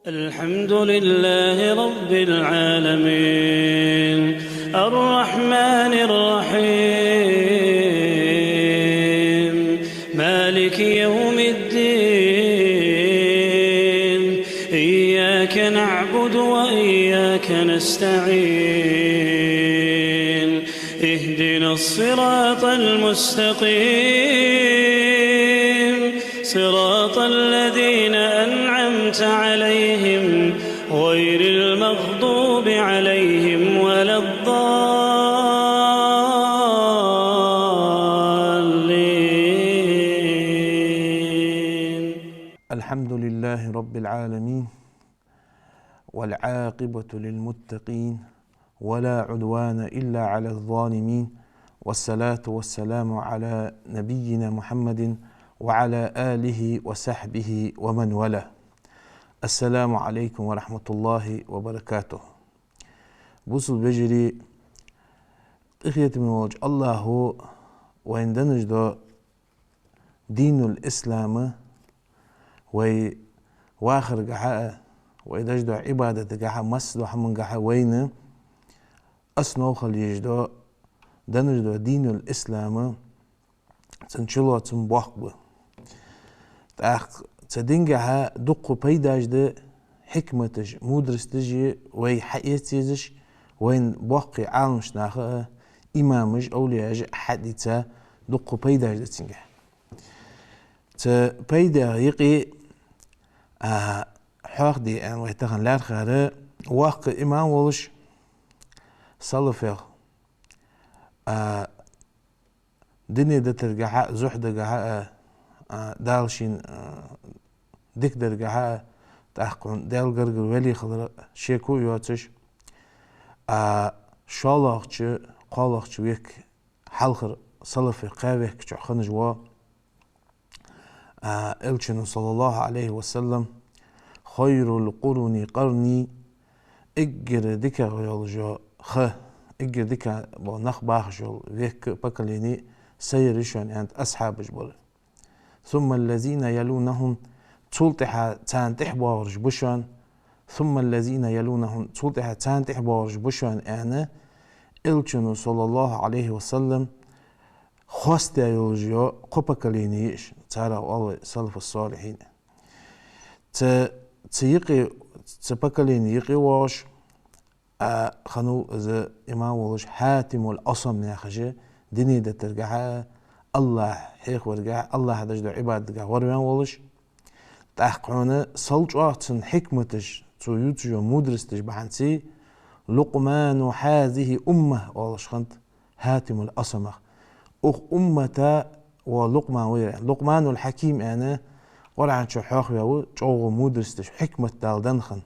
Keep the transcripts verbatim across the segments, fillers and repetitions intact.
الحمد لله رب العالمين، الرحمن الرحيم، مالك يوم الدين، إياك نعبد وإياك نستعين، اهدنا الصراط المستقيم، صراط الذين أنعمت عليهم، غير المغضوب عليهم ولا الضالين. الحمد لله رب العالمين، والعاقبة للمتقين، ولا عدوان إلا على الظالمين، والصلاة والسلام على نبينا محمد وعلى آله وصحبه ومن والاه. السلام عليكم ورحمة الله وبركاته. Бусалба вежарий, къахетаме волча АллахӀа вайна денна дола динул ислам, вай вахаргахьа а, вай деш дола Ӏибадатагахьа а, массадолча хӀамангахьа а вайна основа хила езаш дола, денна дола динул ислам, цун чулоацам боккха ба. ТӀаккха цу дингахьа дукха пайдаш да, хьикматаш, мудросташ вай хьаэца езаш, вайна боккхий Ӏаламнаха а, имамаша а, овлияаша а хьадийца, дукха пайдаш да цунгахьа. Цу пайдех юкъе, а, хьоахаде аьнна вай тахан лаьрхӀар, воккха имам волаш, салафех, а, дина дитаргахьа а, зухьдагахьа а, а, Дала шийна, а, дика даргахьа а, тӀаккха хьона Даьла гаргара вели хилар шеко а йоацаш, а, шоллагӀча, кхоалагӀча века хьалхара салафех кхаь века чу хиннаш вола, а, Элчано, صلى الله عليه وسلم: «خير القرون قرني», эггара дикагӀа йола ха, эггара дика бола нах бахаш йола век а, поколени са яр шоана, аьннад, асхьабаш бар. «ثم الذين يلونهم», цул тӀехьа царна тӀехьа боагӀараш ба шоана, «ثم الذين يلونهم», цул тӀехьа царна тӀехьа боагӀараш ба шоана, аьнна, Элчано, صلى الله عليه وسلم, хоастадаь йолаш йола кхо поколени я уж, царех оал вай салафу-с-салихьин. Цу, цу юкъе, цу поколени юкъе воагӀаш, а, хиннав из имам волаш Хьатимул Асам яхаш, дина дитаргахьа а, АллахӀ хьехаваргахьа а, АллахӀа деш дола Ӏибадатагахьа а гӀорваьнна волаш. ТӀаккха хьона сел чӀоагӀа цун хьикматаш, цо ювцаш йола мудросташ бахьанца «لقمان هذه الأمة» оалаш хиннад Хьатимул Асамах. Укх уммата вола Лукъман ва ер. Лукъманул Хьаким аьнна, Къуръан чу хьоахаваь ва, чӀоагӀа мудросташ, хьикмат Дала денна хинна,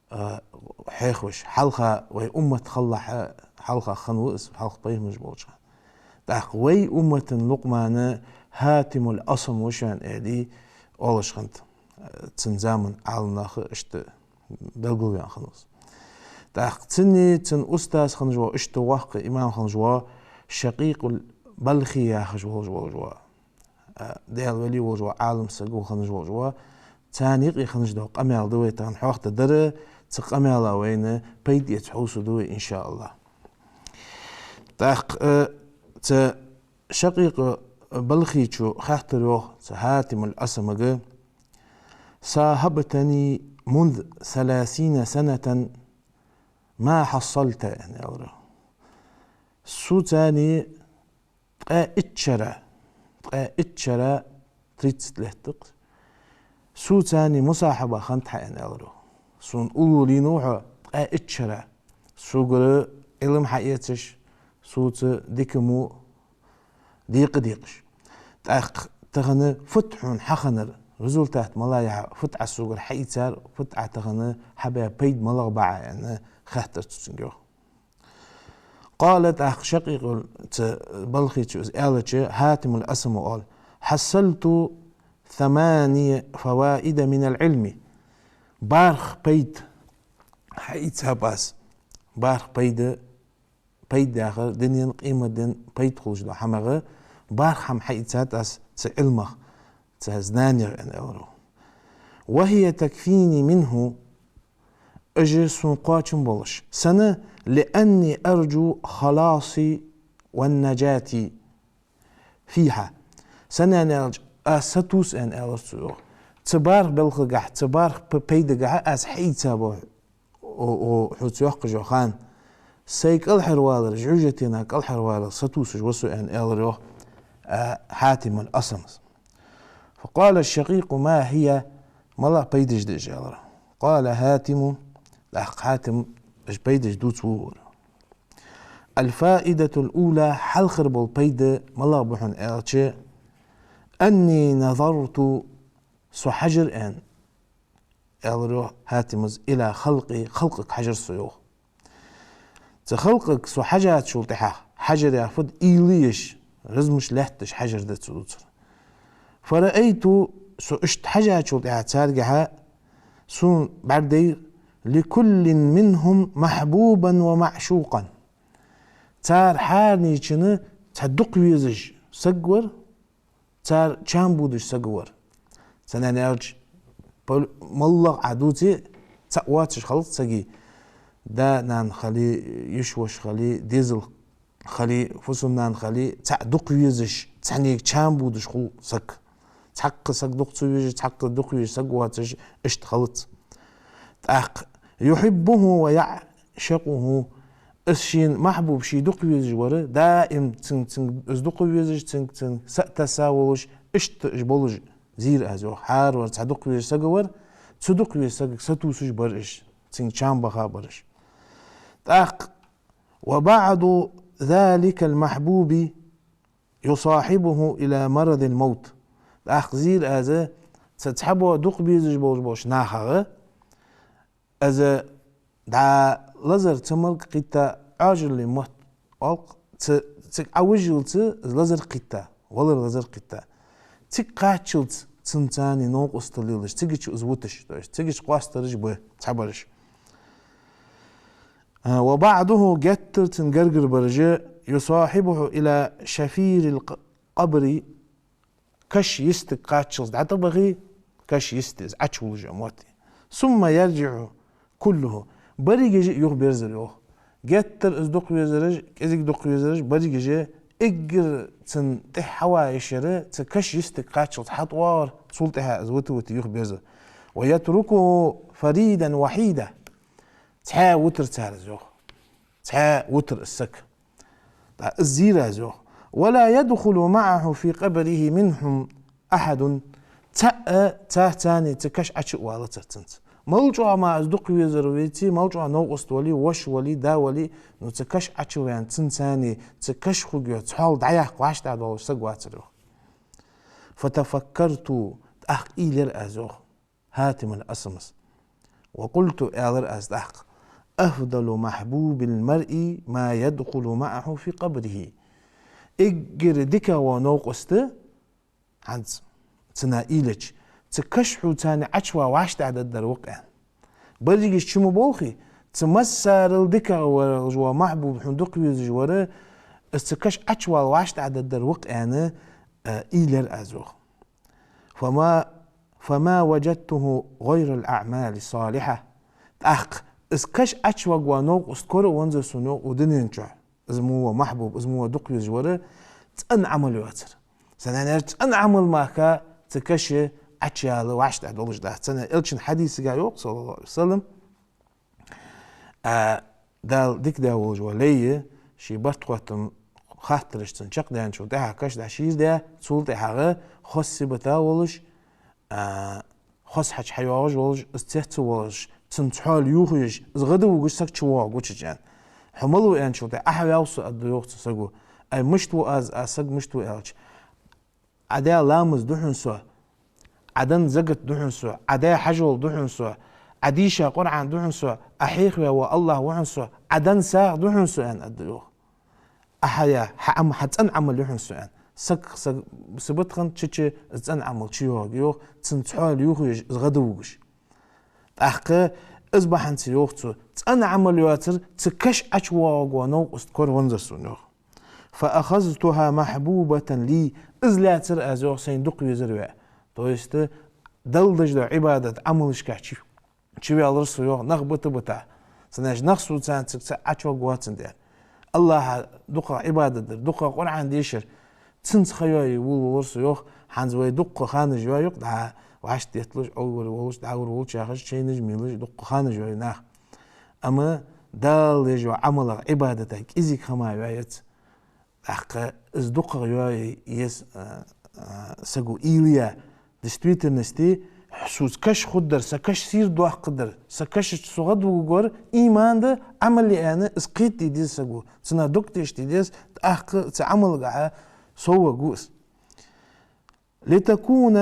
а, хьехаваш. Хьалха вай уммат хилалехьа, хьалха хинна ва из, хьалха пайхамараш болча хана. ТӀаккха вай уммата Лукъман Хьатимул Асам ва шоана, аьле, оалаш хиннад. Цун заман Ӏаламнаха иштта белгалваьнна хиннав из. ТӀаккха цунна, цун устаз хиннаш вола, иштта воккха имам хиннаш вола Шакъикъул Балхи яхаш волаш, волаш вола, а, Даьла вели волаш вола Ӏалам саг ва хиннаш волаш вола, царна юкъе хиннаш дола къамаьл да вай тахан хьоахадергдар, цу къамаьла вайна пайда эца хьовсаргда вай, иншааллахӀ. ТӀаккха, а, цу Шакъикъ Балхичо хаьттар йоах цу Хьатимул Асамага: «صاحبتني منذ ثلاثين سنة ما حصلت», аьнна, аьлар. Соца ткъаь итт шера, ткъаь итт шера, тридцать лет да-кх, соца мусахьаба хиннад хьо, аьнна, аьлар. Сона уллув лийнав хьо ткъаь итт шера. Согара Ӏилма хьаэцаш, соца дика-во декъа декъаш. ТӀаккха тахан фуд хьона хьахиннар, результат малагӀа я, фуд Ӏа согара хьаийцар, фуд Ӏа тахан хьабаь пайда малагӀа ба Ӏа, аьнна, хаьттар цо цунга, йоах. قال, тӀаккха Шакъикъул, цу Балхичо из аьлча, Хьатимул Асама оал: «حصلت ثماني فوائد من العلم». БархӀ пайда хьаийцаб аз. БархӀ пайда, пайда яхар, дунен, къематден пайда хулаш дола хӀамах бархӀ хӀама хьаийцад аз цу Ӏилмах, цу знанех, аьнна, аьлар. وهي تكفيني منه, уж сона кхоачам болаш. Сенна, لأني أرجو خلاصي والنجاة فيها. Сенна аьлча, аз сатувс аьнна аьлар цо йоах. Цу бархӀ балхагахьа, цу бархӀ п-, пайдагахьа аз хьаийца ба хьо, хьо, хьоца йоаккхаш йола хана. Сай кӀалхарвалар, жожагӀатенах кӀалхарвалар сатувсаш ва со аьнна аьлар йоах, а, Хьатим аль-Асамас. فقال الشقيق: ما هي؟ МалагӀа пайдаш да уж, аьлар. قال حاتم, тӀаккха Хьатима уж пайдаш дувцаш вувр. الفائدة الأولى, хьалхара бола пайда малагӀа ба хьона аьлча, أني نظرت, со хьажар аьнна, аьлар йоах Хьатимас, إلى خلقي, халкъага хьажар со йоах. Цу халкъага со хьажачул тӀехьагӀа, хьажар яхар фуд, уйла еш, размышлять деш хьажар да цо дувцар. فرأيت, со иштта хьажачул тӀехьагӀа царгахьа, сона бӀаргадайра, لكل منهم محبوبا ومعشوقا. Цар хӀаранечунна цхьа дукха везаш саг вар, цар чам будаш саг вар. Сенна аьлча, пол-, моллагӀа Ӏа дувце, цхьа воацаш хилац сага, да-нана хиле, йиша-воша хиле, дезал хиле, фусам-нана хиле, цхьа дукха везаш, цхьаннега чам будаш хул саг. Цхьаккха саг дукха ца везаш, цхьаккха дукха везаш саг воацаш, иштта хилац. ТӀаккха يحبه ويعشقه, из шийна махьбуб, ший дукха везаш вар, даим цунга, цунга из дукха везаш, цунга, цунга са а тесса волаш, иштта уж болаш зийра аз йоах. ХӀара вар цхьа дукха везаш саг вар, цу дукха везача сагага сатувсаш бар уж, цунга чам баха бар уж. ТӀаккха وبعض ذلك المحبوب يصاحبه إلى مرض الموت. ТӀаккха зийра аз, цхьа, цхьабола дукха безаш болаш болча нахага, из дӀа лазар ца малга кхийтта, Ӏоажале мотт оал-кх, ца, цига Ӏовижжалца из лазар кхийтта, валара лазар кхийтта. Цига кхаччалца цунца цхьана новкъостал лелаш, цигача из вуташ, то есть цигача къоастараш ба цхьабараш. А, وبعضه, геттара цун гаргара бараш, يصاحبه إلى شفير الق-, القبر, каша йистага кхаччалца дӀатӀабахе, каша йисте из Ӏочувуллаш а мотт. ثم يرجع كله, берригаш а юхаберзар йоах. Геттара из дукха везараш, кӀезига дукха везараш, берригаш а, эггара цунна тӀехьа хьава йиш яр, цу каша йистага кхаччалца хьатӀавоагӀар, цул тӀехьа из вита-вита юхаберзар. ويتركه فريدا وحيدا. Цхьаь вутар цар из йоах. Цхьаь вутар из саг. ТӀаккха из зийра аз йоах. ولا يدخل معه في قبره منهم أحد. Цхьа а царца цхьана цу каша Ӏочу а валацар цунца. Мел чӀоагӀа мара из дукха везар веце, мел чӀоагӀа новкъост вале, воша вале, да вале, ну цу каша Ӏочу а ваьнна, цунца цхьана цу каша хургйола цхьоал дӀаяккха вӀаштӀехьадоалаш саг вацар йоах. فتفكرت, тӀаккха уйла яр аз йоах. Хьатим аль-Асамас. وقلت, аьлар аз тӀаккха: أفضل محبوب المرء ما يدخل معه في قبره. Эггара дикагӀа вола новкъост, хӀанз цунна уйла еча, цу каша хьоца цхьана Ӏочувала вӀаштӀехьадаргдар ва-кх аьнна. Берригаш чу ма болхий, цу массарел дикагӀа волаш вола махьбуб хьона дукха везаш вар, из цу каша Ӏочувала вӀаштӀехьадаргдар ва-кх аьнна, а, уйла яр аз йоах. فما، فما وجدته غير الأعمال الصالحة. ТӀаккха из каша Ӏочуваргвола новкъост кора а ванзар сона йоах укх дунен чу. Из мо вола махьбуб, из мо вола дукха везаш вар, цӀена Ӏамал йоацар. Сенна аьлча цӀена Ӏамал мара цу каша Ӏочуяла вӀаштӀехьадолаш дац. Сенна аьлча Элчан хьадисагахь йоах, саллаллахӀу Ӏалайхи ва саллам, а, Дала дика даь волаш вола лай, ший барт-хоттам, хаттараш цунна чакхдаьнначул тӀехьагӀа каша дӀашийрдаь, цул тӀехьагӀа хоза сибата волаш, а, хоза хьачу хьайоагӀаш волаш, из цецвоалаш, цун цхьоал юхаеш, из гӀадвугаш саг чувоагӀа гучача аьнна. Хьо мала ва аьнначул тӀехьагӀа, Ӏа хьаваьв со, аргда йоах цу саго. Ай, мишта ва аз, а саг мишта ва аьлча, Ӏа даь ламаз да хьона со, Ӏа даь закат да хьона со, Ӏа даь хьажол да хьона со, Ӏа дийша Къуръан да хьона со, Ӏа хьехаваь вола АллахӀ ва хьона со, Ӏа даь сагӀа да хьона со аьнна, аргда йоах. Ӏа хьаяь, хьа Ӏам-, хьа цӀена Ӏамал я хьона со аьнна. Саг, саг сибат хинна чу-чу из цӀена Ӏамал чуйоагӀа йоах, цун цхьоал юхаеш, из гӀадвугаш. ТӀаккха из бахьанца йоах цо, цӀена Ӏамал йоацар, цу каша ӀочувоагӀаргвола новкъост кора ванзар сона йоах. فأخذتها محبوبة لي. Из лаьцар аз йоах сайна дукха везар ваь. То есть, Далла деш дола Ӏибадат Ӏамалашка чу, чуваьлар со, йоах, нах бита-бита. Цхьаннахьа нах сона царна цига ца Ӏочугоацандаь. АллахӀа дукха Ӏибадат дар, дукха Къуръан дешар, цунца ха йоае волавелар со, йоах. ХӀанз вай дукха ханаш йоайю-кх дӀа, вӀаштӀехьа детталуш, Ӏовар волаш, дӀавар волаш яхаш, шоайнаш мелаш дукха ханаш йоайю нах. Амма Далла деш йола Ӏамалах, Ӏибадатах кӀезига хӀама йоаерца. ТӀаккха из дукхагӀа йоае еза, а, а, саго уйла е. В действительности, соца каша хургдар, са каша сийрдоаккхаргдар, са кашача со гӀадвугаргвар иман да, Ӏамал я аьнна, из кхетаде деза саго. Цунах дог тешаде деза, тӀаккха цу Ӏамалгахьа совваргва из. لتكون,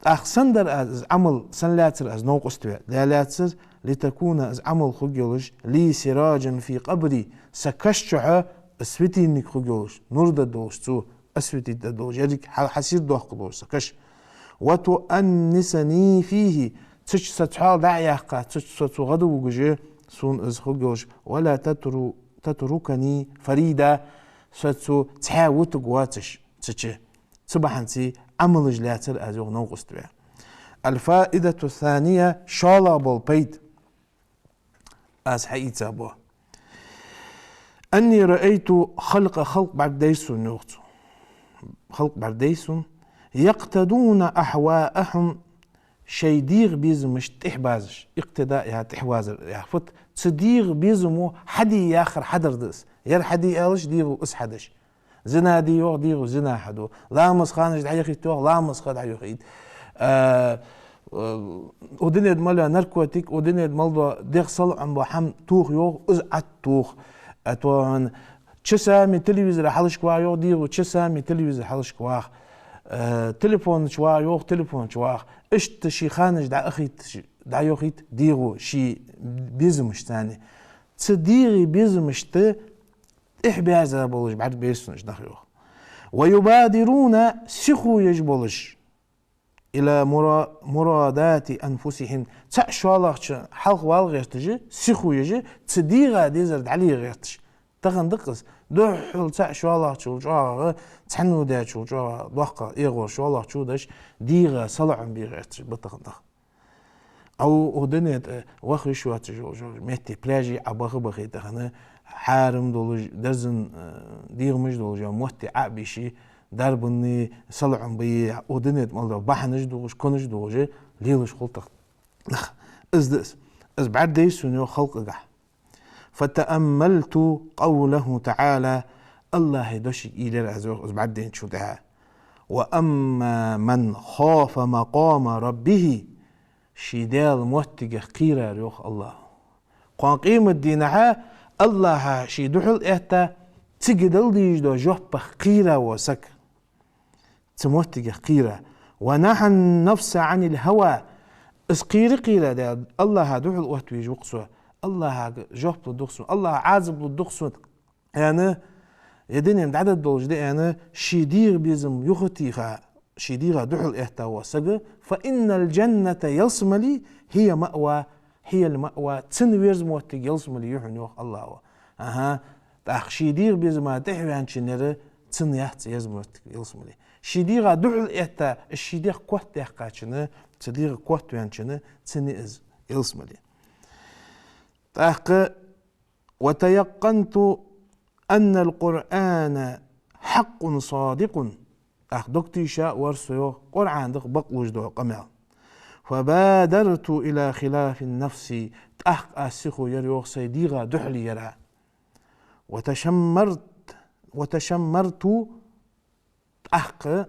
тӀаккха сенна дар аз из Ӏамал, сенна лаьцар аз новкъост ве? Даьла лаьцар, لتكون, из Ӏамал хургва йолаш, لي سراجا في قبري, са каша чухьа светильник хургва йолаш, нур дергдолаш цо, осветить дергдолаш, еррига хьа-, хьасийрдоаккхаргдолаш са каша. وتؤنسني فيه, цу чу са цхьоал дӀа а яьккха, цу чу со цо гӀадвугаш, сона из хургва йолаш, ولا تتر-, تتركني فريدا, со цо цхьаь вутаргвоацаш цу чу. Цу бахьанца Ӏамалаш лаьцар аз, йоах, новкъост ве. الفائدة الثانية, шоллагӀа бола пайда аз хьаийца бо. أني رأيت الخلق, халкъ бӀаргадайра сона, йоах цо. Халкъ бӀаргадайра сона. يقتضون أهواءهم, шоай дегӀа безамашта тӀехьабазаш. Икътидаъ яхар тӀехьавазар яхар фуд? Цу дегӀа безамо хьаде яхар хьадар да из. Ер хьаде аьлча, дегӀо из хьадеш. Зина де, йоах, дегӀо зина хьаду. Ламаз ханаш дӀаяхийта, йоах, ламаз ха дӀаяхийт. А, а, укх дунен тӀа мел йола наркотик, укх дунен тӀа мел дола дегӀ салоӀам бола хӀама тоха, йоах, из Ӏотоха. А то часами телевизора хьалхашка вагӀа, йоах, дегӀо часами телевизора хьалхашка вагӀа. А, телефона чу вагӀа, йоах, телефона чу вагӀа. Иштта ший ханаш дӀаахийта, дӀаяхийт дегӀо ший безамашца. Цу дегӀа безамашта тӀехьабаьза болаш бӀаргабайра сона уж нах, йоах. ويبادرون, сихо еш болаш, إلى مرا-, مراداة أنفسهم, цхьа шоллагӀча хьалха вала гӀерташ, сихо еш, цу дегӀа дезар дӀале гӀерташ. Тахан да-кх из, духхьал цхьа шоллагӀчул чӀоагӀагӀа, цхьанне даьчул чӀоагӀа доккха эгӀор шоллагӀчо деш, дегӀа салоӀам бе гӀерташ ба тахан нах. Ӏа укх дунен тӀа ваха йиш йоацаш йола, йола метте, пляже Ӏа баха-бахе тахан, хьарам долаш, дерзан, э, дегӀамаш долаш йола метте Ӏа а бийше, дарбаннеи салоӀам беи, укх дунен тӀа мел дола бахьанаш дугӀаш, конаш дугӀаш лелаш хул тахан нах. Из да из. Из бӀаргадайра сона, йоах, халкъагахьа. فتأملت قوله تعالى, АллахӀа дешага уйла яьр аз, йоах, из бӀаргадайначул тӀехьагӀа. وأما من خاف مقام ربه, ший Даьла моттигах кхерар, йоах АллахӀа. Кхоана къематдийнахьа АллахӀа ший духьал этта, цига дала дезаш дола жоппах кхера вола саг. Цу моттигах кхера. ونهى النفس عن الهوى. Из кхера-кхера, Даьла, АллахӀа духьал отта везаш ва-кх со. АллахӀага жоп лургда-кх сона, АллахӀа Ӏазап лургда-кх сона, аьнна, ер дуне дӀадала долаш да аьнна, ший дегӀа безам юхатеха, ший дегӀа духьал этта вола саг, فإن الجنة, ялсмале, هي المأوى, هي المأوى, цун верза моттиг ялсмале я хьона, йоах АллахӀа. АхӀа, тӀаккха ший дегӀа безама тӀехьаваьнначуннера цун яц верза моттиг ялсмале. Ший дегӀа духьал этта, ший дегӀ котдаьккхачунна, цу дегӀа котваьнначунна цун я из ялсмале. ТӀаккха وتيقنت أن القرآن حق صادق. ТӀаккха дог тийша вар со, йоах, Къуръан да-кх бакълуш дола къамаьл. فبادرت إلى خلاف النفس. ТӀаккха аз сихо яр, йоах, сай дегӀа духьале яра. وتشمرت، وتشمرت, тӀаккха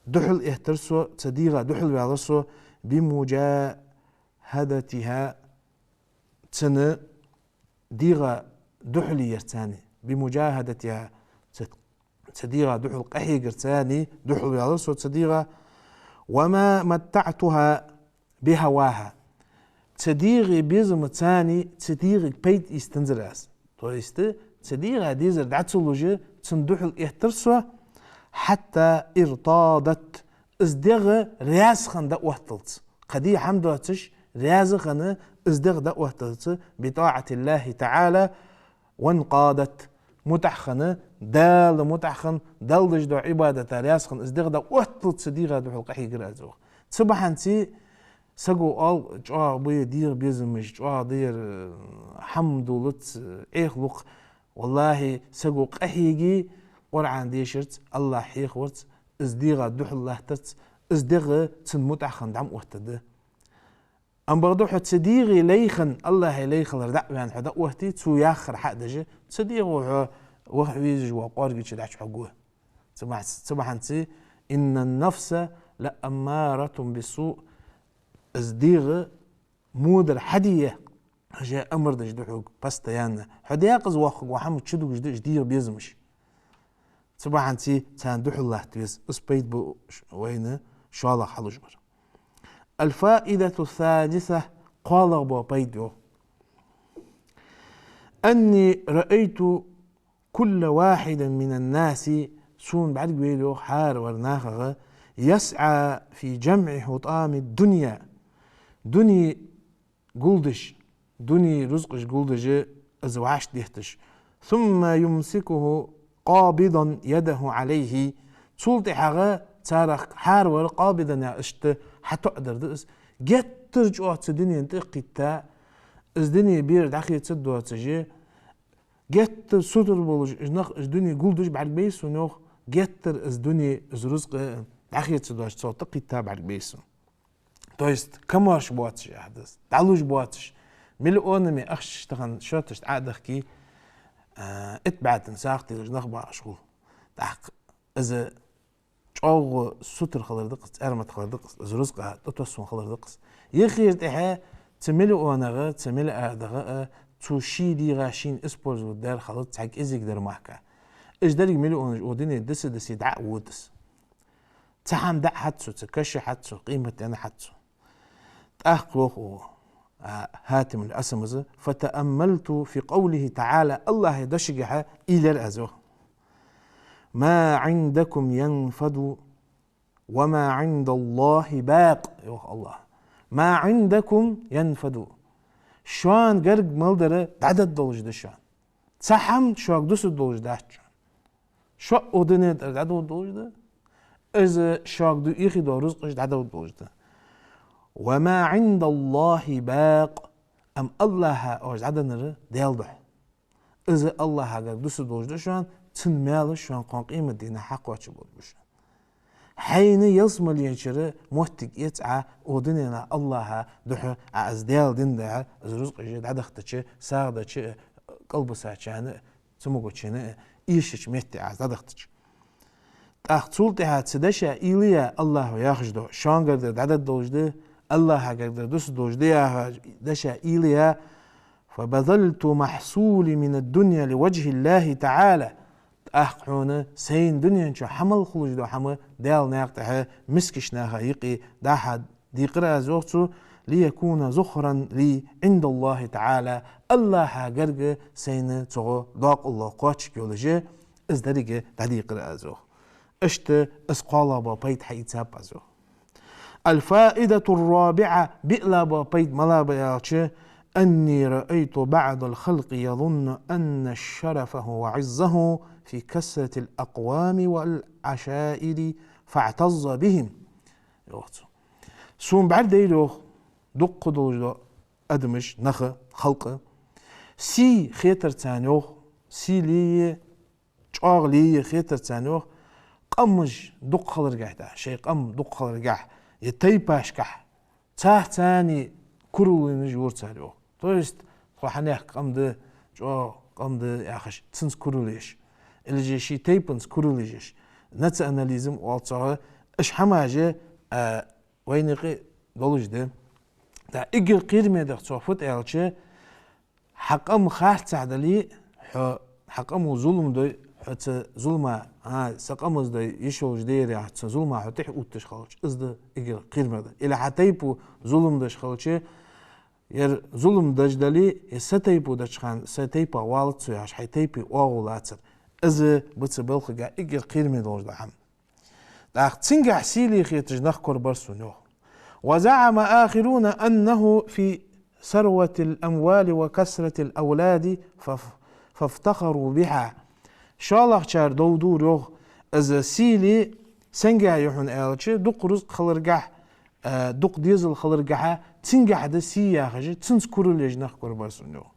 духьал эттар со, цу дегӀа духьал ваьлар со, بمجاهدتها, цун дегӀа духьале ярца, بمجاهدتها, цу, цу дегӀа духьал къахьегарца духьал ваьлар со цу дегӀа. وما متعتها بهواها. Цу дегӀа безамаца цу дегӀага пайда ийстанзар аз. То есть, цу дегӀа дезар дӀа ца луш, цунна духьал эттар со, حتى ارتاضت, из дегӀ раьза хинна дӀаотталца. Кхы де хӀама доацаш, раьза хинна из дегӀ дӀаотталца, بطاعة الله تعالى وانقادت, мутӀахь хинна, Далла мутӀахь хинна, Далла деш дола Ӏибадата раьза хинна, из дегӀ дӀаотталца цу дегӀа духьал къахьегар аз, йоах. Цу бахьанца саго оал, чӀоагӀа ба ер дегӀа безамаш, чӀоагӀа да ер, э, хӀама долаш, э, Ӏехалуш. ВаллахӀи, саго къахьийга Къуръан дешарца, АллахӀ хьехаварца, из дегӀа духьал латтарца, из дегӀ цун мутӀахьа хинна дӀа ма оттаду. Амма бакъда хьо цу дегӀа лай хинна, АллахӀа лай хилар дӀа а ваьнна хьо дӀаотте, цо яхар хьа а деш, цу дегӀо хьо ваха везаш вола кӀоарга чу дӀачугӀоргва. Цу бахьан-, цу бахьанца: «إن النفس لأمارة بالسوء». Из дегӀ во дар хьаде, хьаже амар деш да хьога постоянно. Хьо декъаза воаккхаргва хӀама чудугаш да уж дегӀа безамаш. Цу бахьанца царна духьал латта веза. Из пайда ба ш-, вайна шоллагӀа хьалуш бар. الفائدة السادسة, кхоалагӀа бола пайда йоах: «أني رأيت كل واحد من الناس», сона бӀаргавайра йоах хӀаравар нахах, «يسعى في جمع حطام الدنيا», дуне гулдеш, дуне рузкъаш гулдеш, из вӀашта детташ. «ثم يمسكه قابضا يده عليه». Цул тӀехьагӀа царех хӀаравар, къабидан яхар иштта хьатоӀадар да из, геттара чӀоагӀа цу дунен тӀа кхийтта, из дуне бер дӀахецаргдоацаш, геттара сутара болаш, из нах, из дуне гулдеш бӀаргабайра сона йоах, геттара из дуне, из рузкъа дӀахецаргдоацаш цул тӀа кхийтта бӀаргабайра сона. То есть, камаьрша боацаш яхар да из, дӀалуш боацаш. Миллионами ахчаш тахан шотташта Ӏодахке, а, итт бӀаь тонн сагӀа телаш нах багӀаш хул. ТӀаккха из чӀоагӀа сутара хилар да-кх из, цӀармата хилар да-кх из, из рузкъа тӀатоссавенна хилар да-кх из. Еххара тӀехьа цу миллионагӀа, цу миллиардагӀа а цо ший дегӀа шийна использовать даьр хилац цхьа кӀезига дар мара. Уж деррига миллионаш укх дунен диса-диса дӀа а вода из. Цхьа хӀама дӀа а хьац цо, цхьа каша хьац цо, къематденна хьац цо. ТӀаккха йоах укх, а, Хьатимул Асамас: «فتأملت في قوله تعالى», АллахӀа дешагахьа уйла яьр аз йоах: «ما عندكم ينفد وما عند الله باق», йоах АллахӀа. «ما عندكم ينفد». Шоана гарга мел дар дӀадода долаш да шоана. Цхьа хӀама шуга дусаргдолаш дац шоана. Шо укх дунен тӀара дӀадода долаш да. Из шуга ду ийхе дола рузкъаш дӀадода долаш да. «وما عند الله باق». Амма АллахӀа оаш дӀаденнар Даьла духьа. Из АллахӀа гарга дусаргдолаш да шоана, цун маьлаш шоана кхоана къематдийнахьа хьакхоачаргболаш ба шоана. Хьайна ялсмален чура моттиг эца Ӏа, укх дуненахьа АллахӀа духьа Ӏа из Даьла дин духьа, из рузкъаш дӀадахийтача, сагӀа дича, кӀалбисачарна, цамогачарна, эшача метте Ӏа из дӀадахийтача. ТӀаккха цул тӀехьа цу деша уйла яь АллахӀа яхаш да: шоана гарга дар дӀадода долаш да, АллахӀа гарга дар дусаргдолаш да яхача деша уйла яь: «فبذلت محصولي من الدنيا لوجه الله تعالى». ТӀаккха хьона сайна дунен чу хьа мел хулаш дола хӀама Даьла наькъа тӀа мискача наха юкъе дӀа-хьа дийкъар аз йоах цо: «ليكون ذخرا لي عند الله تعالى». АллахӀа гарга сайна цох доакъалла кхоачаргйолаш, из деррига дӀадийкъар аз йоах. Иштта из кхоалагӀа бола пайда хьаийцаб аз йоах. الفائدة الرابعة, биълагӀа бола пайда малагӀа ба аьлча: «أني رأيت بعض الخلق يظن أن شرفه وعزه في كثرة الأقوام والعشائر فاعتز بهم». Йоах цо. Сона бӀаргадайра йоах дукха долаш дола адамаш, нах, халкъ. Сий хетар царна йоах, сийле, чӀоагӀле хетар царна йоах, къамаш дукха хиларгахьа, шоай къам дукха хиларгахьа, е тайпашкахьа, царца цхьана курал енаш йора цар йоах. То есть, тхо хьанехк къам да, чӀоагӀа къам да яхаш, цунца курал еш. Или же ший тайпанца курал еш. Национализм оал цох, уж хӀамаш, а, вайна юкъе долаш да. ТӀаккха эггара кхераме да-кх цох фуд аьлча, хьа къам харцахьа дале, хьо, хьа къамо зулам дой, хьо цу зулама, а, са къамаза дой йиш йолаш да ер яхаш, цу зулама хьо тӀехьа увтташ хилча, из да эггара кхераме да. Или хьа тайпо зулам деш хилча, ер зулам деш дале, е са тайпо деча хана, са тайпах валац со яхаш, хьай тайпай оагӀув лацар. Из ба цу балхага эггара кхераме долаш дола хӀама. ТӀаккха цунгахьа сийле хеташ нах корабар сона йоах. «وزعم آخرون أنه في ثروة الأموال وكثرة الأولاد فاف-، فافتخروا بها». ШоллагӀчар дов дора йоах, из сийле сенгахьа я хьона аьлча, дукха рузкъа хиларгахьа, а, дукха дезал хиларгахьа, цунгахьа да сий яхаш, цунца курал еш нах курбар сона, йоах.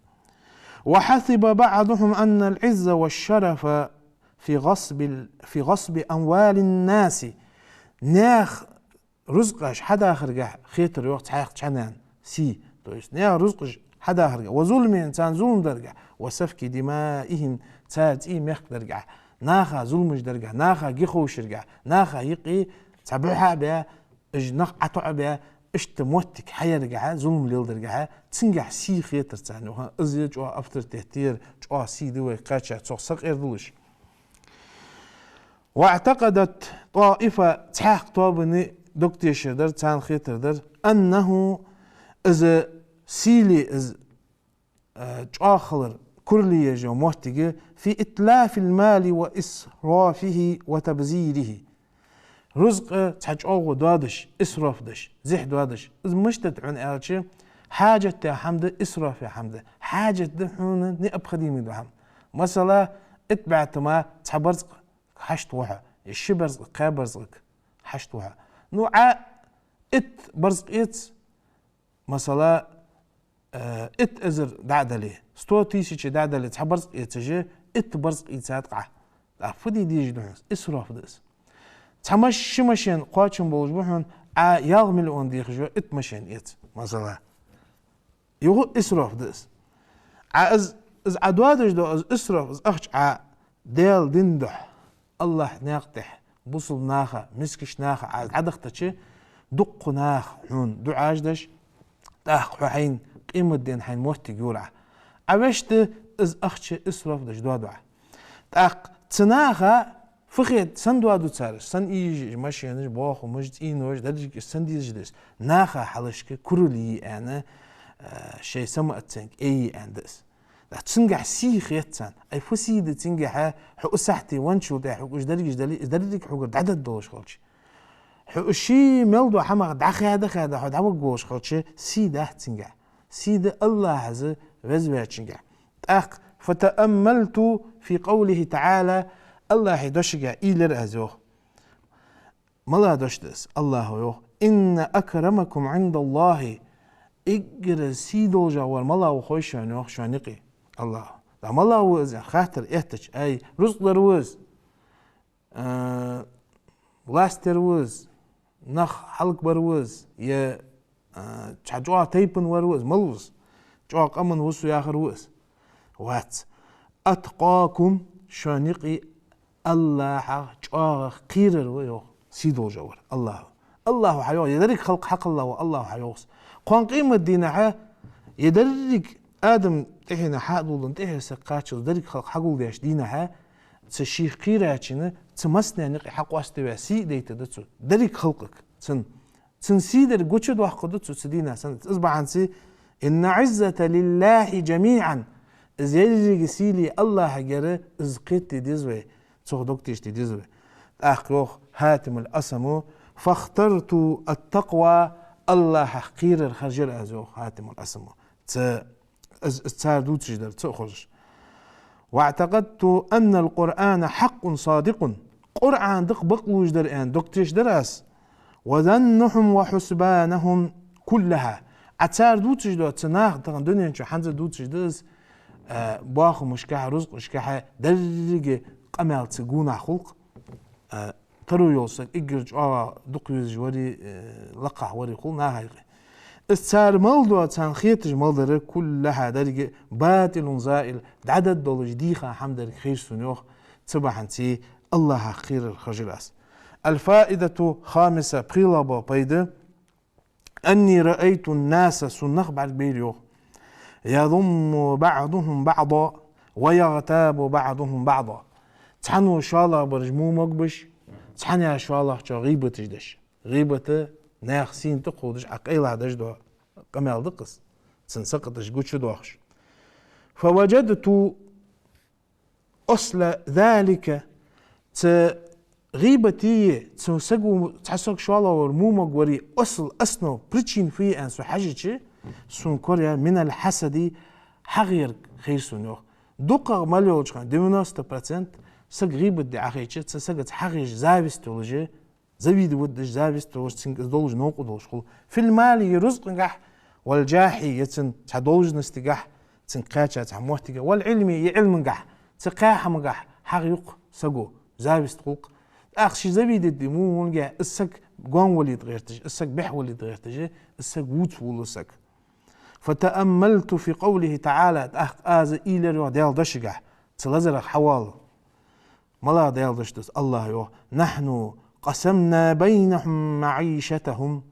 وحسب بعضهم أن العز والشرف في غصب ال-، في غصب أموال الناس. Наьха рузкъаш хьадахаргахьа хетар, йоах, цхьаькха цхьаннена сий. То есть наьха рузкъаш хьадахаргахьа. وظلمهم, царна зулам даргахьа. وسفك دمائهم, цар цӀий мехкдаргахьа. Наха зуламаш даргахьа, наха ги ховшаргахьа, наха юкъе цхьа бухьа а баь, уж нах ӀотоӀабаь, иштта моттиг хьаяргахьа, зулам леладаргахьа, цунгахьа сий хетар царна, йоах. Из чӀоагӀа авторитет тӀера, чӀоагӀа сий да вай кхаьча, цох сакъердалуш. واعتقدت طائفة, цхьаькха тоабан дог тешар дар, царна хетар дар, أنه, из сийле, из а, чӀоагӀа хилар, курал еш йола моттиг, في إتلاف المال وإسرافه وتبذيره. Рузкъа цхьа чӀоагӀо доадеш, исраф деш, зехьа доадеш. Из мишта да хьона аьлча, хьажат да хӀама да, исраф я хӀама да. Хьажат да хьона необходимый дола хӀама. Масала, итт бӀаь тома цхьа барзкъа хьашт ва хьо, е ши барзкъа, кхаь барзкъа хьашт ва хьо. Ну, Ӏа итт барзкъа эца, масала, э, итт эзар дӀа а дале, сто тысяч дӀа а дале, цхьа барзкъа эцаш, итт барзкъа ийцад Ӏа. ТӀаккха фу де дезаш да хьона? Исраф да из. Цхьа маш-, ши машен кхоачам болаш ба хьона, Ӏа ялх миллион дехаш йола итт машен эца, масала. Юха исраф да из. Ӏа из, из Ӏа доадеш дола из исраф, из ахча Ӏа Даьла дина духьа, АллахӀа наькъа тӀа, бусалба наха, мискача наха Ӏа из дӀадахийтача, дуккха наха хьона дуӀаш деш, тӀаккха хьо хьайна къематдийнахьа хьайна моттиг йора Ӏа. Ӏа вешта из ахча исраф деш доаду Ӏа. ТӀаккха цу наха фу хет, сенна доаду цар, сенна ийжа машенаш, бохамаш, цӀенош, деррига сенна дезаш да из? Наха хьалхашка курал е аьнна, э, шоай самооценка е аьнна да из. ТӀаккха цунгахьа сий хет царна. Ай, фу сий да цунгахьа, хьо укх сахьте венначул тӀехьагӀа хьога уж дерригаш дале, из деррига хьогара дӀадоалаш хилча. Хьо уж ший мел дола хӀамах дӀахаьда-хаьда хьо дӀаваргволаш хилча, сий дац цунгахьа. Сий да АллахӀа, Веза Ваьчунгахьа. ТӀаккха, فتأملت في قوله تعالى, АллахӀа дешагахьа уйла яр аз, йоах. МалагӀа дош да из? АллахӀа йоах: إن أكرمكم عند الله. Эггара сий долаш вар малагӀа ва хой шоана, йоах, шоана юкъе АллахӀа. ТӀаккха малагӀа ва из аьнна хаттар эттача, ай, рузкъа дар ва из, а, власть яр ва из, нах хьалхабар ва из, е, а, цхьа чӀоагӀа тайпан вар ва из, мала ва из? ЧӀоагӀа къаман ва со яхар ва из? Вац. أتقاكم, шоана юкъе АллахӀах чӀоагӀа кхерар ва, йоах, сий долаш вар АллахӀа. АллахӀа хьайоах, е деррига халкъ хьакхелла ва АллахӀа хьайоах из. Кхоана къематдийнахьа, е деррига Адам тӀехьенна хьадоладенна, тӀехье саг кхаччалца деррига халкъ хьагулдеча дийнахьа, цу шийх кхерачунна, цу массанена юкъе хьакъоаставаь сий дайтаргда цо деррига халкъага. Цун, цун сий дар гучадоаккхаргда цо цу дийнахьа санна. Из бахьанца: إن العزة لله جميعا. Из еррига сийле АллахӀагара, из кхетаде деза вай, цох дог тешаде деза вай. ТӀаккха йоах Хьатимул Асаму: فاخترت التقوى, АллахӀах кхерар хержар аз, йоах Хьатимул Асаму. Цу, из, из цар дувцаш дар ца хозаш. واعتقدت أن القرآن حق صادق. Къуръан дакъа бакълувш дар аьнна дог тешаш дар аз. وظنهم وحسبانهم كلها. Ӏа цар дувцаш дола, цу наха тахан дунен чу хӀанз а дувцаш да из, а, бохамашкахьа, рузкъашкахьа, деррига къамаьл цу гонахьа хул-кх. А, таро йола саг эггара чӀоагӀа дукха везаш вари, э, лакхахьа вари хул наха юкъе. Из цар мел дола, царна хеташ мел дар, كلها, деррига, باطل زائل, дӀадоалаш дийха хӀама дар хир сона, йоах, цу бахьанца АллахӀах кхерар хержар аз. الفائدة الخامسة, пхелагӀа бола пайда: أني رأيت الناس, сона нах бӀаргабайра, йоах, يذم بعضهم بعضا ويغتاب بعضهم بعضا. Цхьанне шоллагӀбараш во могабеш, цхьанне шоллагӀчоа гӀийбаташ деш. ГӀийбат наьха сийна тӀакхувдаш, Ӏа къайлагӀа деш дола къамаьл да-кх из. Цун сакхаташ гучадоахаш. فوجدت أصل ذلك, цу гӀийбатеи, цу саго, цхьа саг шоллагӀвар во могавари асл, основа, причина фу я аьнна со хьажача, сона кораяьр من الحسد, хьагӀ яр хир сона, йоах. ДукхагӀа мел йолча хана, девяносто процент саг гӀийбат де Ӏохайча, цу сагаца хьагӀ еш, зависть йолаш, Завидовать деш, зависть долаш, цунга из долаш новкъа долаш хул. في المال, е рузкъагахь, والجاه, е цун цхьа должностигахь, цунга кхаьча цхьа моттигахь, والعلم, е Ӏилмагахь, цу кхаь хӀамагахь хьагӀ юкъ саго, зависть хул-кх. ТӀаккха ше завидовать де мугӀ вулга, из саг гонвалийта гӀерташ, из саг бехвалийта гӀерташ, из саг вувца вулла саг. فتأملت في قوله تعالى, тӀаккха аз уйла йир йоах Даьла дошагахь, цу лазарах хьавоалла. МалагӀа Даьла дош да из? АллахӀа йоах: نحن قسمنا بينهم معيشتهم.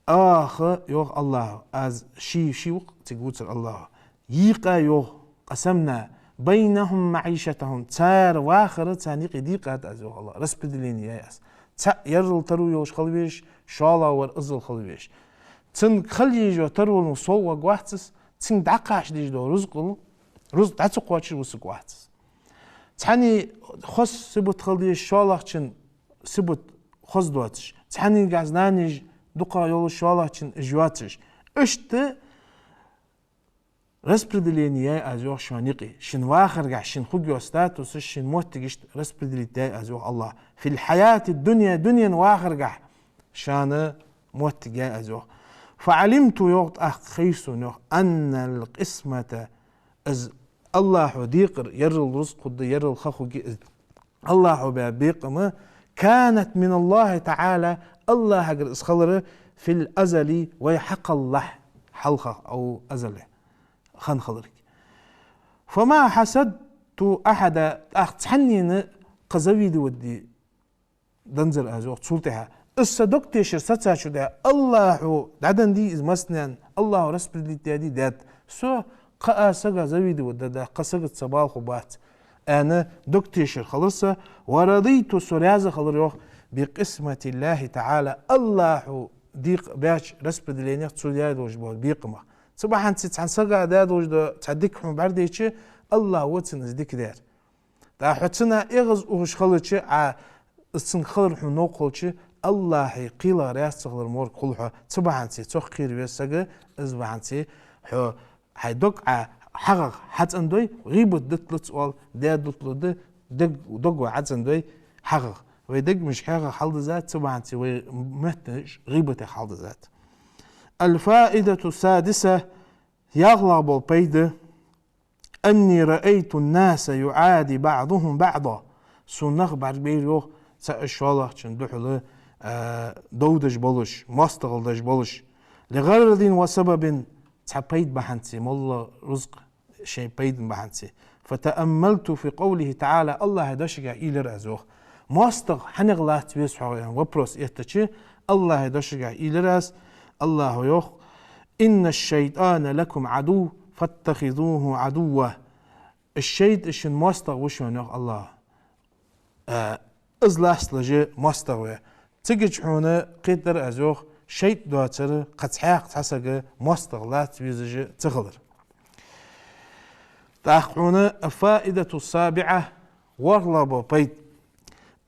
Оаха, йоах АллахӀа, аз ший, ший ва-кх цига вувцар АллахӀа, йийкъай йоах, قسمنا بينهم معيشتهم, цар вахар царна юкъе дийкъад аз йоах АллахӀа, распределение яьй аз. ЦаӀ ерригал таро йолаш хила везаш, шоллагӀвар иззал хила везаш. Цунга хила езаш йола таро сов варгвац из, цунга дӀакхача дезаш дола рузкъал, рузкъа дӀа ца кхоачаш вусаргвац из. Цхьанне хоза сибат хила дезаш, шоллагӀчун сибат хоза доацаш, цхьаннегахь знанеш дукхагӀа йолаш, шоллагӀчун уж йоацаш. Иштта распределение яьй аз йоах шоана юкъе. Шун вахаргахь шун хургйола статусаш, шун моттигаш распределить даьд аз йоах АллахӀа. في الحياة الدنيا, дунен вахаргахь шоана моттиг яьй аз йоах. فعلمت, йоах, тӀаккха хайра сона йоах, أن القسمة, из АллахӀа декъар, ерригал рузкъа хургда, ерригал ха хургья из АллахӀа баь бекхам, كانت من الله تعالى, АллахӀагара из хилар, في الأزل, вай хьакхеллалехь, хьалха, أو أزل, хинна хилар. فما حسدت أحدا, тӀаккха цхьаннена кхы завидовать де данзар аз йоах цул тӀехьа. Из са дог тешар сацачул тӀехьа, АллахӀа дӀаденна дий из массанена, АллахӀа распределить даьдий, даьд. Со кхы а сага завидовать даьд, кхы сагаца са бала хургбац, аьнна, дог тешар хилар са. ورضيت, со раьза хилар йоах, بقسمة الله تعالى, АллахӀа декъа баьча распределенех, цо даь долаш бола бекхамах. Цу бахьанца цхьан сага даь долаш дола цхьа дика хьона бӀаргадайча, АллахӀ ва цунна из дика даьр. ТӀаккха хьо цунах эгӀаз ухаш хилча, Ӏа из цунга хилар хьона новкъа хилча, АллахӀа кхелах раьза ца хилар морг хул хьо. Цу бахьанца цох кхера веза саг, из бахьанца хьо хьай дог Ӏа хьагӀах хьацӀендой, гӀийбат диталац оал, даь дуталу да, дог, дог ва хьацӀендой хьагӀах. Вай дегаш хьагӀах хьалдизад, цу бахьанца вай меттанаш гӀийбатех хьалдизад. الفائدة السادسة, ялхлагӀа бола пайда, أني رأيت الناس يعادي بعضهم بعضا. Сона нах бӀаргабайра йоах, цаӀ шоллагӀчун духьала, а, дов деш болаш, моастагӀал деш болаш. لغرض وسبب, цхьа пайда бахьанца, моллагӀа рузкъа шоай пайдана бахьанца. فتأملت في قوله تعالى, АллахӀа дошагахь уйла йир аз йоах. МоастагӀа хьанах лаца веза хьо аьнна вопрос эттача, АллахӀа дошагахь уйла йир аз, АллахӀа йоах: إن الشيطان لكم عدو فاتخذوه عدوا. Из шайтӀа шун моастагӀа ва шоана йоах АллахӀа. А, из ласталуш моастагӀа ва. Цига чу хьона кхетадар аз йоах, шайтӀа доацар кхы цхьаькха цхьа саг моастагӀа лаца везаш ца хилар. ТӀаккха хьона الفائدة السابعة, ворхӀлагӀа бола пайда.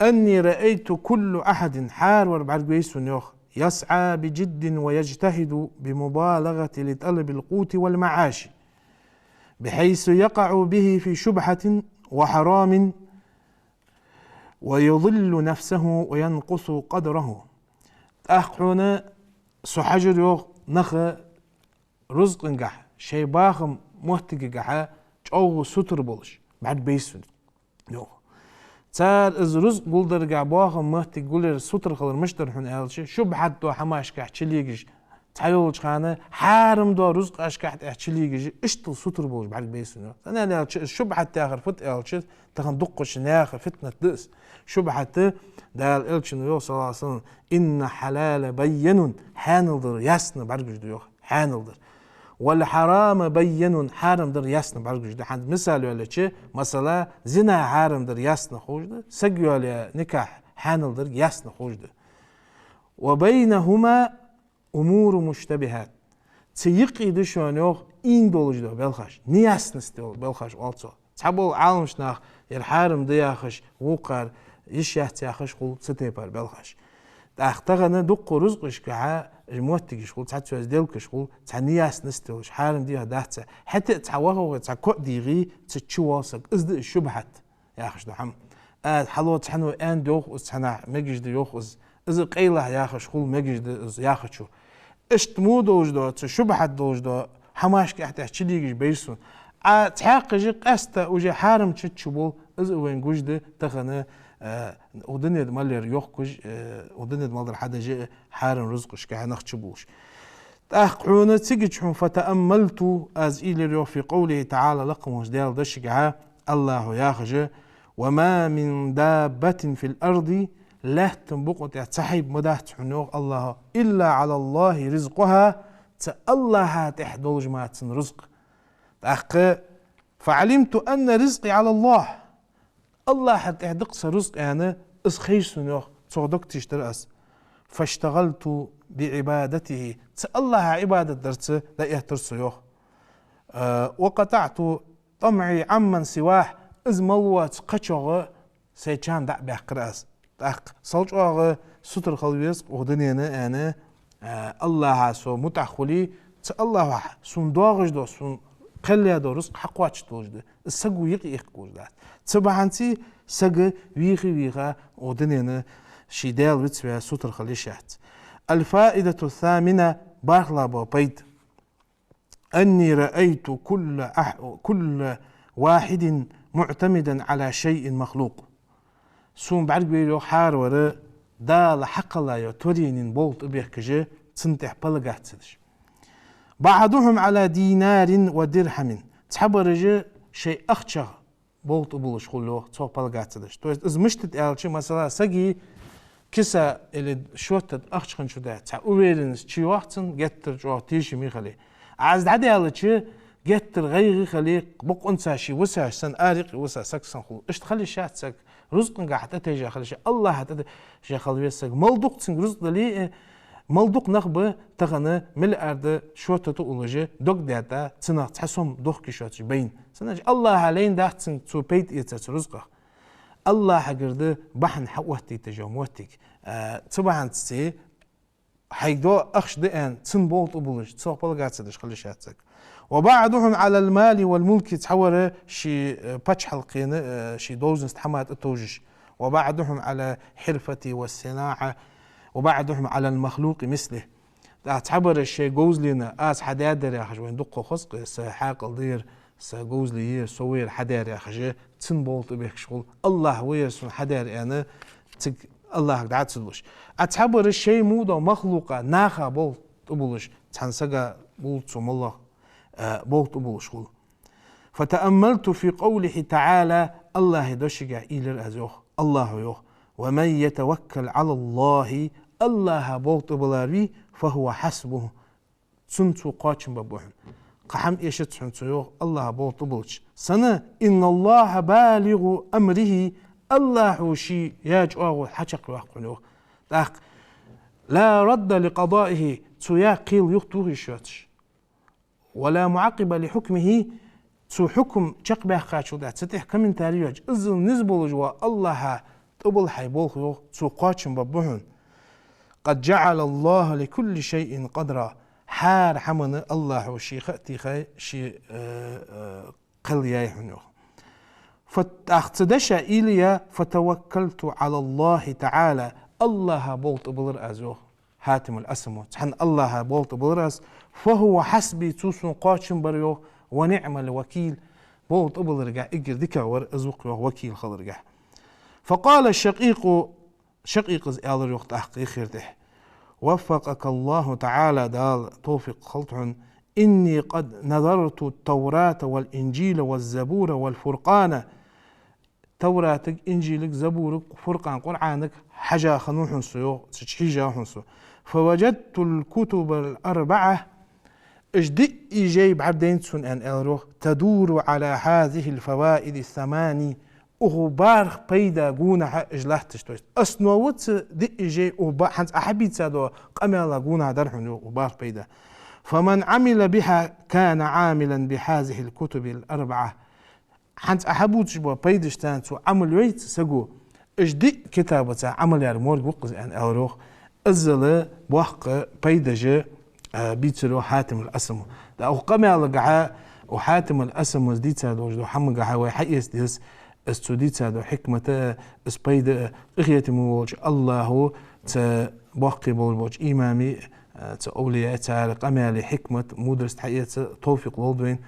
أني رأيت كل أحد, хӀаравар бӀаргавайра сона йоах, يسعى بجد ويجتهد بمبالغة لطلب القوت والمعاش، بحيث يقع به في شبهة وحرام ويضل نفسه وينقص قدره. ТӀаккха хьона со хьажар йоах нах рузкъагахь, шоай бахама моттигагахьа чӀоагӀа сутара болаш бӀаргабайра сона йоах. Цар из рузкъа гулдаргахь, бахама моттиг гулъяр сутара хилар мишта дар хьона аьлча, шубхьат дола хӀамашкахь чулегаш, цхьайолча хана хьарам дола рузкъашкахь тӀехь чулегаш, иштта сутара болаш бӀаргабайра сона йоах. ХӀана аьлча, из шубхьат яхар фуд аьлча, тахан дуккхача наьха фитнат да из. Шубхьат, Даьла Элчано йоах, صلى الله عليه وسلم: إن الحلال بين, хьаьнал дар ясно бӀаргагуш да йоах. Хьаьнал дар. والحرام بين, хьарам дар ясно бӀаргагуш да. ХӀанз мисал йоалаеча, масала, зина хьарам дар ясно ховш да, саг йоалаяь никахь хьаьнал дар ясно ховш да. وبينهما أمور مشتبهات. Цу юкъе да шоана йоах ийна долаш дола балхаш, неясность йола балхаш оал цох. Цхьабола Ӏаламаш нах ер хьарам да яхаш, вокхар йиш яц яхаш хул цу тайпара балхаш. ТӀаккха тахан дуккха рузкъашкахьа, моттигаш хул, цхьацца сделкаш хул, цхьа неясность йолаш, хьарам дий, дац. ХӀаьта а цхьа вахавгӀе, цхьа коа дийгӀе, цу чу воал саг, из да из шубхьат яхаш дола хӀама. А, хьалха цхьанне аьннад йоах из, цхьаннахьа мегаш да йоах из, Из къайлагӀа яхаш хул мегаш да из яхачо. Иштта мо долаш да, цу шубхьат долаш да, хӀамашка тӀехьа чулегаш байр сона. А цхьаькхаш а къаьстта уже хьарам чу чубоал, из а вайна гуш да тахан, э, укх дунен тӀа мел яр йохкаш, э, укх дунен тӀа мел дар хьадеш а хьарам рузкъашка нах чубоалаш. ТӀаккха хьона цига чу хьона, فتأملت, аз уйла йир йоах, في قوله تعالى, лакха волча Даьла дешагахьа, АллахӀо яхаш: وما من دابة في الأرض, лаьттан букъа тӀа цхьа хьайба ма дац хьона, йоах АллахӀо, إلا على الله رزقها, цу АллахӀа тӀехьа долаш ма да цун рузкъа. ТӀаккха: فعلمت أن رزقي على الله. АллахӀа тӀехьа да-кх са рузкъа аьнна, из хайра сона, йоах, цох дог тийша дир аз. فاشتغلت بعبادته. Цу АллахӀа Ӏибадат дарца дӀаэттар со, йоах. Э, وقطعت طمعي عمن سواه. Из мел воаца кхычох сай чам дӀа а баьккхар аз. ТӀаккха сел чӀоагӀа сутара хила веза-кх укх дунен тӀа аьнна, э, АллахӀа со мутӀахьа хуле, цу АллахӀа сона доагӀаш дола, сона кхел яь дола рузкъа хьакхоачаш долаш да. Из саго юкъе иккхалуш дац. Цу бахьанца саг вийха-вийха укх дунен тӀа ший Даьла вицваь сутара хила йиш яц. الفائدة الثامنة, бархӀлагӀа бола пайда. أني رأيت كل أح-، كل واحد معتمدا على شيء مخلوق. Сона бӀаргавайра, йоах, хӀаравар Дала хьакхелла йола творени болх тӀабехкаш, цун тӀехьа полагаться деш. بعضهم على دينار ودرهم. Цхьабараш шоай ахчах болх тӀабуллаш хул, йоах, цох полагаться деш. То есть из мишта да аьлча, масала, сага киса или шоттат ахча хиннача дац, цхьа уверенность чуйоагӀа цун, геттара чӀоагӀа тешаме хиле. Из дӀадаьлча, геттара гӀайгӀа хиле, бокъонца ше висаш санна, ара юкъе виса саг санна хул. Иштта хила йиш яц саг. Рузкъангахьа тӀатайжа хила йиш я, АллахӀа тӀатайжа хила веза саг. Мел дукха цунга рузкъа дале а, мел дукха нах ба тахан миллиард шоттат а уллаш, дог даьтта, цунах цхьа сом дохкаш йоацаш байна. Цудухьа АллахӀа лайна дац цунга цо пайда эца цу рузкъах. АллахӀагара да бахьан хьаоттийташ йола моттиг. Э, цу бахьанца хьайга дола ахча да аьнна, цун болх тӀабуллаш, цох полагаться деш хила йиш яц саг. وبعضهم على المال والملك, цхьавар ший, э, паччахьалкхен, э, ший должность, хӀама тӀатовжаш. وبعضهم على الحرفة والصناعة وبعضهم على المخلوق مثله. ТӀаккха цхьабараш шоай говзалена, аз хьадаьдар яхаш, вайна дукха хоза-кх, са хьаькъал да ер, са говзал я ер, со ва ер хьадаьр яхаш, цун болх тӀабехкаш хул. АллахӀ ва ер сона хьадаьр аьнна, цига АллахӀага дӀа ца луш. А цхьабараш шоай мо дола махлукъа, наха болх тӀабуллаш, цхьан сага бул цо моллагӀа, э, болх тӀабуллаш хул. فتأملت في قوله تعالى, АллахӀа дешагахьа уйла йир аз, йоах, АллахӀо йоах: ومن يتوكل على الله, АллахӀа болх тӀабиллар вий, فهو حسبه, цунна цо кхоачам баргба хьона. Кхы хӀама эшац хьона цо, йоах, АллахӀа болх тӀабиллача. Сенна: إن الله بالغ أمره, АллахӀо ший яь чӀоагӀо хьачакхйоаккх хьона, йоах. ТӀаккха: لا راد لقضائه, цо яь кхел юхатоха йиш йоацаш. ولا معقب لحكمه, цо хьукам чакхбаьккхачул тӀехьа, цу тӀехьа комментарий йоацаш, иззал низ болаш вола АллахӀа тӀабилла хьай болх, йоах, цо кхоачам баргба хьона. قد جعل الله لكل شيء قدرا, хӀара хӀаманна АллахӀо ший ха а техай, ший, э, э, кхел яьй хьона, йоах. Фат-, тӀаккха цу деша уйла яь: فتوكلت على الله تعالى, АллахӀа болх тӀабиллар аз, йоах. Хьатимул Асамо. Цхьан АллахӀа болх тӀабиллар аз, فهو حسبي, цо сона кхоачам бар, йоах, ونعم الوكيل, болх тӀабилларгахьа эггара дикагӀвар из ва-кх, йоах, вакил хиларгахьа. فقال الشقيق, Шакъикъас аьлар, йоах, тӀаккха юххера тӀехьа: وفقك الله تعالى, Дала товфикъ хилда хьона, إني قد نظرت التوراة والإنجيل والزبور والفرقان, Тавратага, Инжилага, Забурага, Фуркъан, Къуръанага хьежа хиннав хьона со, йоах, цу чу хьежав хьона со. فوجدت الكتب الأربعة, уж диъ жай бӀаргадайнад сона, аьнна, аьлар, йоах, تدور على هذه الفوائد الثمان, укх бархӀ пайда гонахьа уж латташ, то есть основа цу диъ жай, укх ба-, хӀанз Ӏа хьабийца дола къамаьла гонахьа дар хьона, йоах, укх бархӀ пайда. فمن عمل بها كان عاملا بهذه الكتب الأربعة. ХӀанз Ӏа хьабувцаш бола пайдашца цо Ӏамал йойца саго, уж диъ китабаца Ӏамал яр морг ва-кх из, аьнна, аьлар, йоах. Иззал боккха пайдаш, а, бийцар, йоах, Хьатимул Асамо. ТӀаккха укх къамаьлагахьа, укх Хьатимул Асамос дийца долаш дола хӀамагахьа вай хьаэца деза, из цо дийца дола хьикмат а, из пайда а, къахетаме волча АллахӀо Цу боккхий болча имамий, цу овлияй, цар къамаьлий хьикмат, мудрость хьаэца товфикъ лолда вайна.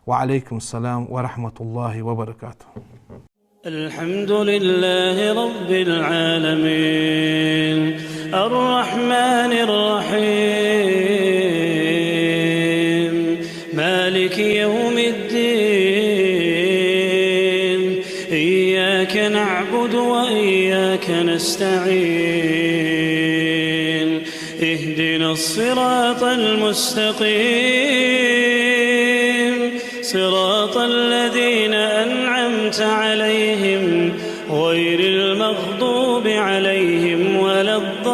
وعليكم السلام ورحمة الله وبركاته. الحمد لله رب العالمين، الرحمن الرحيم، مالك يوم الدين، إياك نعبد وإياك نستعين، اهدنا الصراط المستقيم، صراط الذين أنعمت عليهم، غير المغضوب عليهم ولا الضالين.